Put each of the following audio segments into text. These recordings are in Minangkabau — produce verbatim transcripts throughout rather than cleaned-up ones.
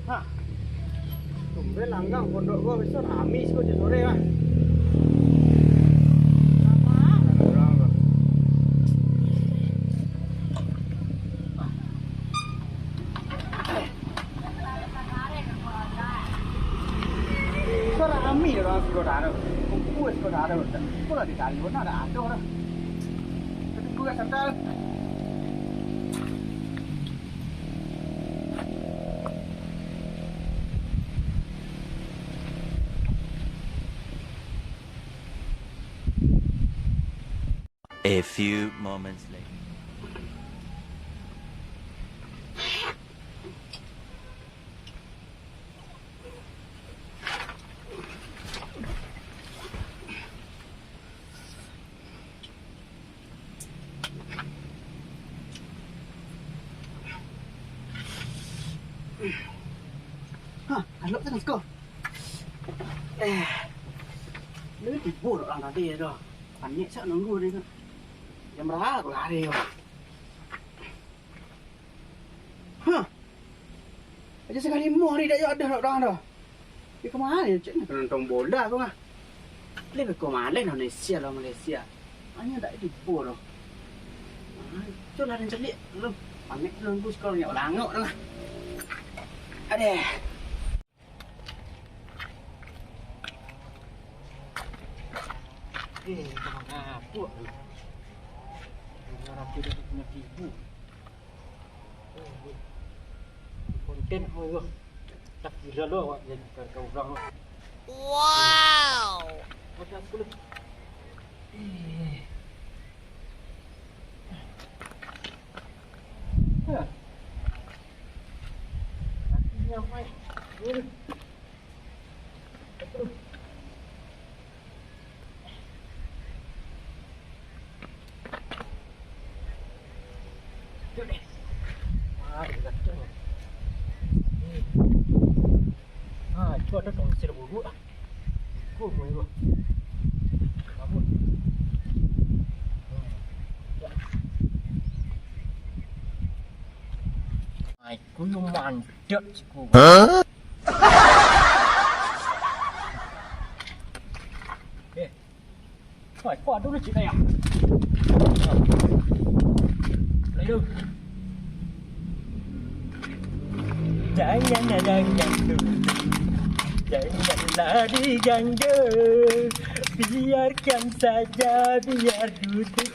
Nah, tumben langgang pondok gua, biaso rami siko cek sore lah. Rami urang gua. Biaso rami urang siko dah tu. Kumpua siko dah tu. Kok lah dicari pun dak ado dah. Tapi gua santai. A few moments later. Hah, alok tanah siko. Eh, lu tibo urang tadi tu. Panik sak nunggu dia tu. Jam bara aku lari tu. Hah. Aja sakali muah ni dak yo ado nak urang tu. Di kama cek ni ka nonton bola ko mah. Leh beko maleh Indonesia lawan Malaysia. Anyo dak tibo tu. Ah, tu lah nan caliak lu. Panik tu nunggu sekolah nyak langok tu lah. Adeh. Eh, kama ngapuk tu? Dengar aku dah kena tibo. Konten apa tu? Tak kira lo awak jadi ka urang lo. Wow. Macam aku lo. Eh. Hah. Aku nyamai. Eh. Ah, itu ado tong pasir buruak ah. Iko pun iko. Rambut. Ah, iko yo mantap siko. Hah? Eh. Wah, kok ado nasi ayam? Lalu. Jangan, jangan dulu. Janganlah diganggu. Biarkan saja, biar duduk.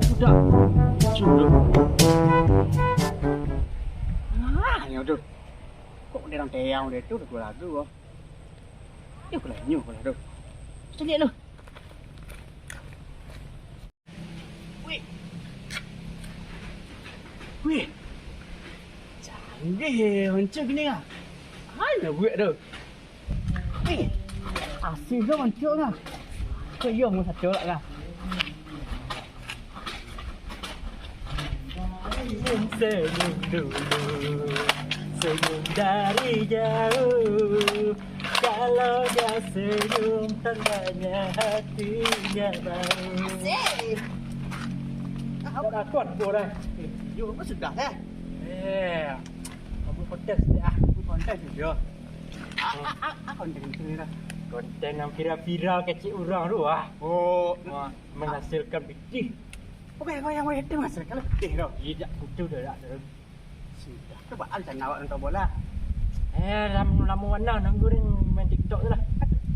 Sudah. Sudah. Ah, yo tu. Kok urang tayang udah tu, udah keluar lagu, oh. Yo, keluar nyo, keluar tu. Caliak lu. Wih. Wih. Canggih, eh, mancung kini ah. Ai, nak buek tu. Wih. Asih tu mancung lah. Kau yo mau satu lah kah? Senyum dulu, senyum dari jauh. Kalau dia senyum, tandanya hatinya baik. Asik. Kau dah kuat, kau dah. Eh, yo, kau sudah dah. Eh, kamu konten sih ah. Kamu konten sih, yo. Ah, ah, ah, ah, konten itu ni dah. Konten yang viral-viral kecil urang tu ah. Oh. Wah, menghasilkan pitih. Bukan yang, yang itu menghasilkan pitih tu. Tidak, itu dah tak ada. Sudah, tu baa rencana awak nonton bola? Eh, lam-, lamo bana nunggu ni main TikTok tu lah.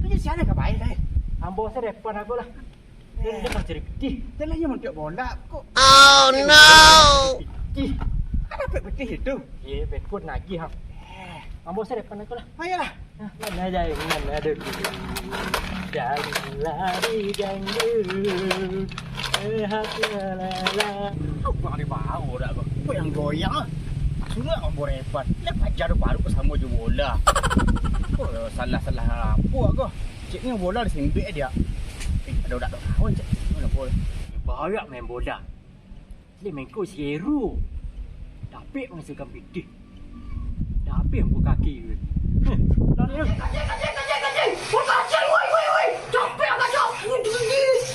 Tu je siapa ka main tadi? Ambo se depan aku lah. Dia, eh, dia pasti pitih. Dia lagi montok bola kok. Oh no. Pitih. Kan dapat pitih itu. Ye, bekun lagi ha. Eh. Ambo se depan aku lah. Ayolah. Mana jai, mana dulu. Janganlah diganggu. Eh, hati lala. Kau kurang di bau dah kau. Kau yang goyang ah. Suruah kau borepan. Lah paja tu baru kau samo jo bola. Kau salah-salah apo kau? Cek ni bola disembek dia. Eh, ada udak tak kawan cek. Mana bola? Baru main bola. Dia main ko seru. Dapik mangasukan pitih. Dapik ambo kaki. Heh, lari lah. Kacang, kacang, kacang, kacang. Woi, kacang, woi, woi, woi. Capek, kacang. Ini dingin.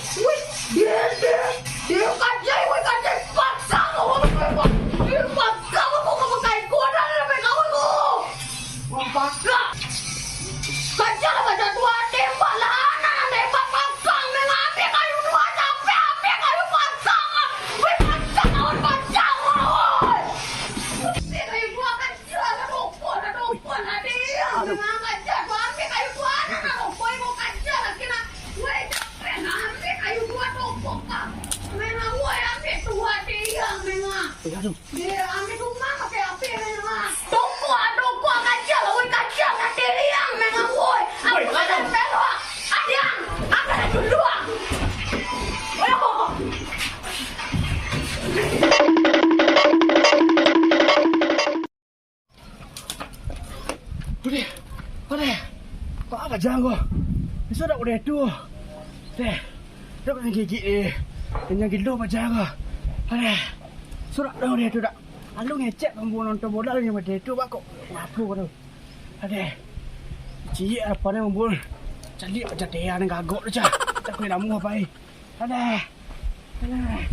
Aduh. Dia ambil rumah pakai api ni, rumah. Tokok, tokok, kacau, woi, kacau, kacau, liang, memang, woi. Woi, aku kacau. Pelok. Adiang, aku nak duluan. Woi. Udeh, udeh. Kok apa jang ko? Sudah udeh tu. Deh. Dah kena gigit deh. Kenyang gilo apa jang ko? Udeh. Sudah dah udeh tu dah. Lalu ngecek pembunuh nonton bola ni macam tu, bako. Ngapo ko tu? Udeh. Ciek apa ni pembunuh? Caliak macam dia ni gagok tu, cah. Tak kena namu apa ai. Udeh. Udeh.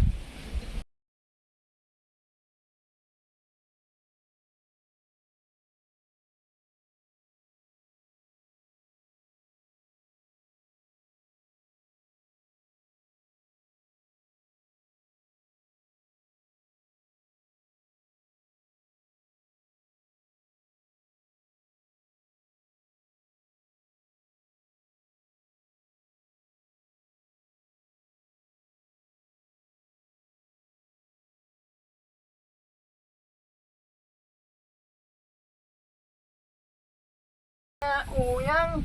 Uyang,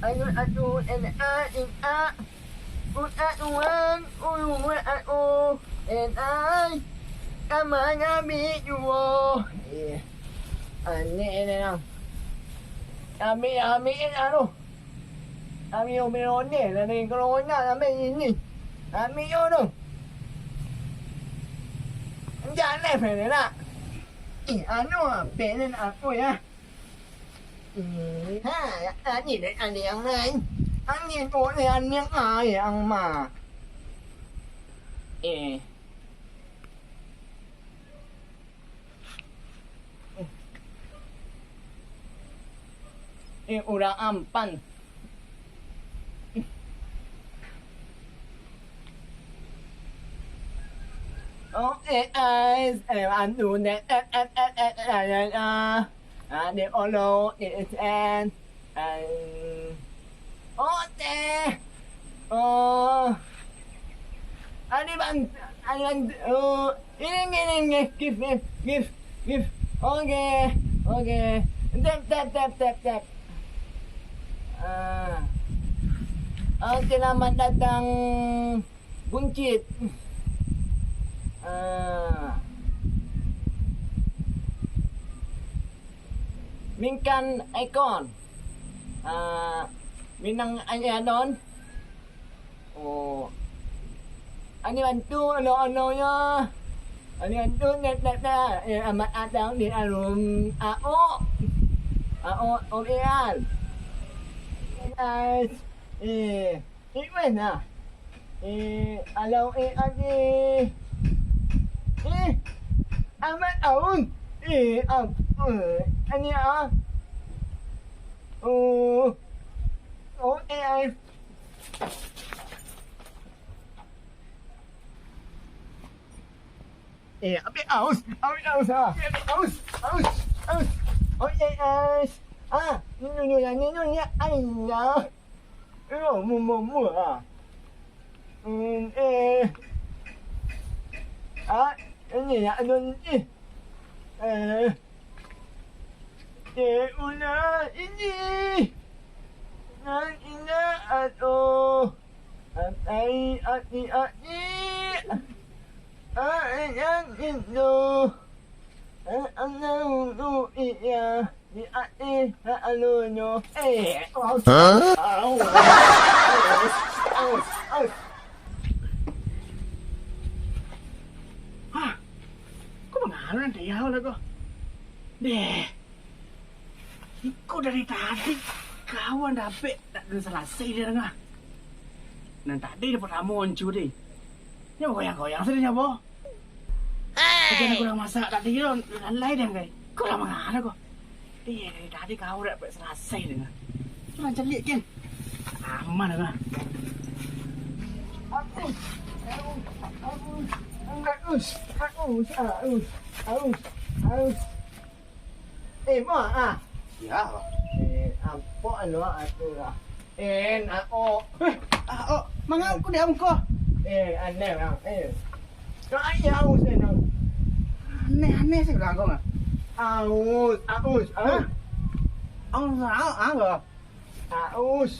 ayun atu, en a, in a, un a, uan, ulu, wan a, o, en ai, kama, ngami, juo. Eh, aneh ni, nang. Kami, kami, anu. Kami, umi, ronde, dari corona, kami ini. Kami, yo, tu. Jangan, eh, nak. Eh, anu, apa ni, nak, aku, ya? Eh, ha, ani dek ani yang lain. Ani tu ni ani yang lain yang ma. Eh. Eh, urang ampan. Oh, eh, ais, eh, anu, ne, eh, eh, eh, eh, eh, eh, eh, ah. Ah, di olo, di S N. Ai. Oh, teh. Oh. Adi ban, adi ban, oh. Ini, ini, ini. Gift, gift, gift, gift. Oke, oke. Tap, tap, tap, tap, tap. Ah. Oke, selamat datang. Buncit. Ah. Mingkan Ekon. Ah, Minang Ayadon. Oh. Ani bantu ano-anonyo. Ani bantu net-net-net. Eh, amat adang di alun. Ao. Ao, Om Ian. Guys. Eh. Iman ah. Eh, alau eh ade. Eh, amat aun. Eh, am, eh, ani ah. Oh. Oh, eh, ai. Eh, abih aus, abih aus ah. Abih aus, aus, aus. Oh, eh, aus. Ah, nyonya, nyonya, nyonya, ayah. Iyo, mu, mu, mu, ah. Hmm, eh. Ah, ini ya, aduh, ini. Eh. Eh, ulah ini. Nan indah, aduh. Atai, ati, ati. Ah, eh, yang itu. Eh, anak, iya. Di ati, ha, alunyo. Eh, aus. Hah? Aus. Aus. Aus. Hah? Kok mangaro nan tayau lah ko? Deh. Iko dari tadi kawan dapek tak ada salasai dia danga. Nan tadi dia pertama oncu deh. Nyo goyang-goyang sajo nyo, boh. Kajian aku lah masak tadi tu, lalai deh, kai. Kau lah mangana kau? Eh, dari tadi kau dak dapat salasai deh. Kau lah caliak, Ken. Aman lah. Aus, aus, aus, aus, aus, aus, aus. Eh, mak, ah. Ya, Bang. Eh, ampok anu, ah, tu lah. Eh, nak, oh. Eh, ah, oh. Manga aku di muka. Eh, aneh, Bang. Eh. Kau ayah, Bang, saya tahu. Aneh-aneh sih belakang ah. Aus, aus, aus. Hah? Aus, aus, aus. Aus.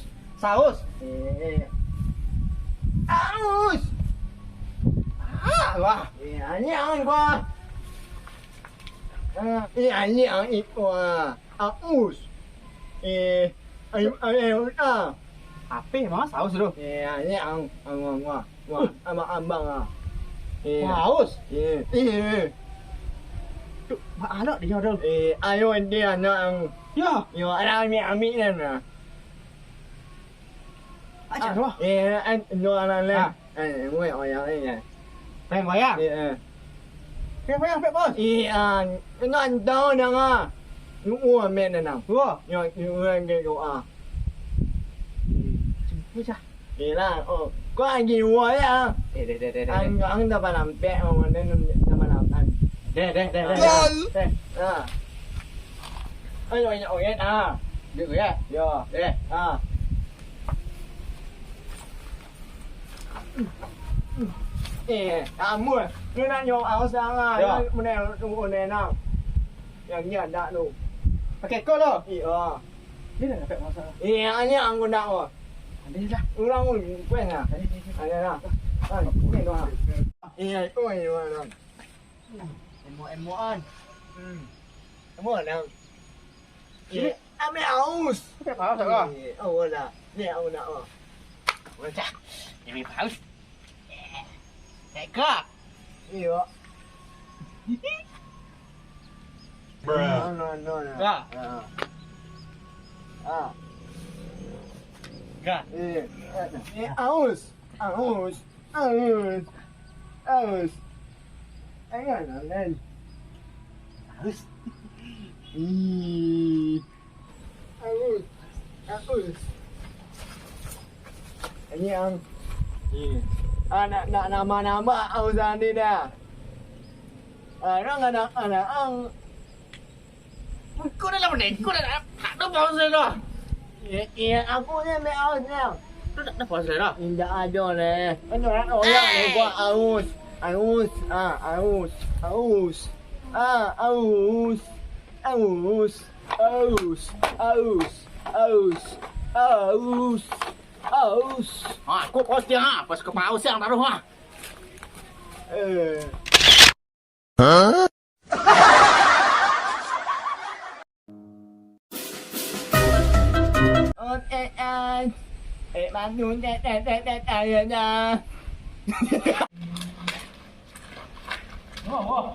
Saus. Eh. Aus. Ah, wah. Eh, aneh ang gua. Ah, eh, aneh ang iko ah. Aus. Eh, ayo, ayo, ayo, ah. Ape mah saus tu? Eh, aneh ang, ang, ang, ang. Wah, abang-abang ah. Iya. Haus. Iya. Iya. Tu, baa anak dia tu? Eh, ayo dia anak ang. Ya. Yo, ada amik-amik nan ah. Aja tu. Eh, an, no anak ni. Ah. Eh, ngoi oyang ni ya. Peng wayang. Iya. Peng wayang pek bos. Iya, no antau nang ah. Yo, amin nang. Yo. Yo, yo, yo, yo, ah. Bisa. Ilah, oh, kau lagi dua ya. Eh, deh, deh, deh, deh, deh. Ang, ang dah panampek, oh, mana dah panampek. Deh, deh, deh, deh. Gol. Deh, ah. Ayo, ayo, oke, ah. Duduk ya. Yo. Deh. Ah. Eh, kamu, lu nak nyo aus sangat. Yo. Lu menel, tunggu nenang. Yang ni ada tu. Pakai kau lo. Iya. Dia dah dapat masalah. Iya, ni ang guna ko. Ada lah. Urang pun kuat lah. Ada, ada, ada. Ada lah. Ah, ni doa. Iya, oh, iya, iya. Emo-emoan. Hmm. Emo lah. Sini. Iya. Ambil aus. Pakai paus lah. Iya, oh, lah. Ni, oh, nak, oh. Udah, ini paus. Tega. Iyo. Bruh. No, no, no, no. Ga. Ah. Ah. Ga. Eh, eh, aus. Aus. Aus. Aus. Ayo, Nan. Aus. Ih. Aus. Aus. Ini ang. Iya. Ah, nak, nak nambah-nambah aus tadi dah. Ah, orang anak-anak ang. Kau dah lama deh, kau dah tak ada pausa dah. Iya, iya, aku ni ambil aus ni. Kau tak ada pausa dah. Indak ada leh. Kan orang orang ni gua aus. Aus. Ah, aus. Aus. Ah, aus. Aus. Aus, aus, aus, aus, aus. Ha, kok kau tiang ha? Pas ka paus yang taruh ha. Eh. Oh, eh, eh. Eh, bangun, eh, eh, eh, eh, eh, eh, eh. Wah, wah.